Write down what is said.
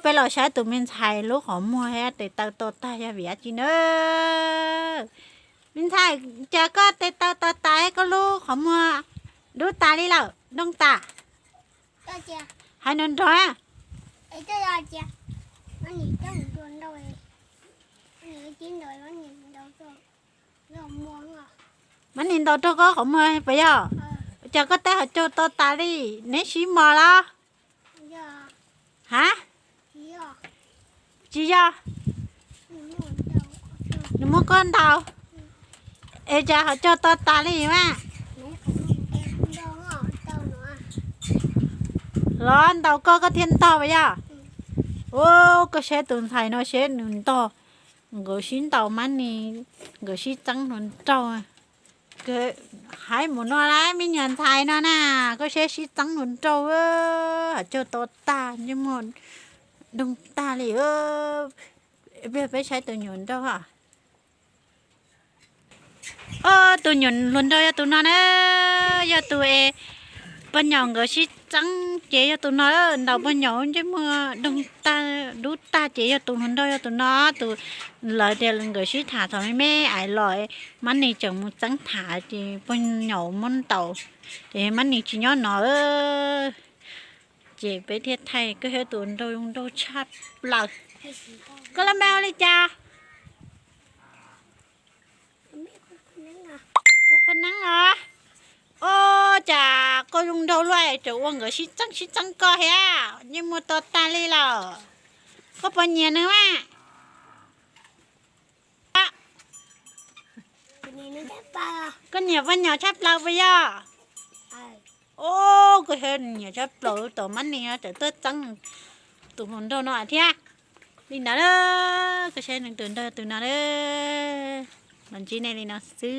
Peb los saib tus me ntxhais lub qhov muag thiab tes taw to tag yog vim dab tsi na. Me ntxhais, cas koj tes taw to tas, koj lub qhov muag dub tas li lawm, doog tas. Hais nrov nrov. Mab nis ntaus rau koj qhov muag puas yog? Cas koj tes hauv caug to tas li, neb sib mos los? Hav? Tsis yog. Nws muab koj ntaus. Es cas hauv caug to tas li mas? Los ntaus koj, koj thiaj ntog puas yog? Ua, koj saib tus ntxhais no seb nws ntog, nkawd sib ntaus mab nis, nkawd sib txeeb hluas nraug. Hais mus no lawm, me nyuam ntxhais no na, koj saib sib txeeb hluas nraug, hauv caug to tag, ntsej muag doog tag li. Peb saib tus nyuam nraug. Tus nyuam hluas nraug yog tus no na, yog tus es pog nyaum nkawd sib txeeb ces yog tus no, ntaus pog nyaum ntsej muag doog tag dub tag ces yog tus hluas nraug yog tus no. Tus, lawv tias nkawd sib tham thaum me me ais los, mab nis tseem mus txeeb tham ces pog nyaum muab ntaus, ces mab nis tsis nyob no. Ces peb thiaj thaij koj saib tus nraug zoo nraug tshaj plaws. Koj lub npe hu li cas? Hu Qhua Neeb los? Ua cas koj zoo nraug luaj, tseem ua nkawd sib txeeb sib txeeb koj thiab, ntsej muag to tag li lawm. Koj puas nyiam nws mas? Koj nyiam poj nyaum tshaj plaws puas yog? Ua, koj saib nyiam tshaj plaws, tus mab nis tseem tuaj txeeb tus hluas nraug no thiab. Li ntawd, koj saib nws tus nraug tus no, los ntsib nej li no xwb.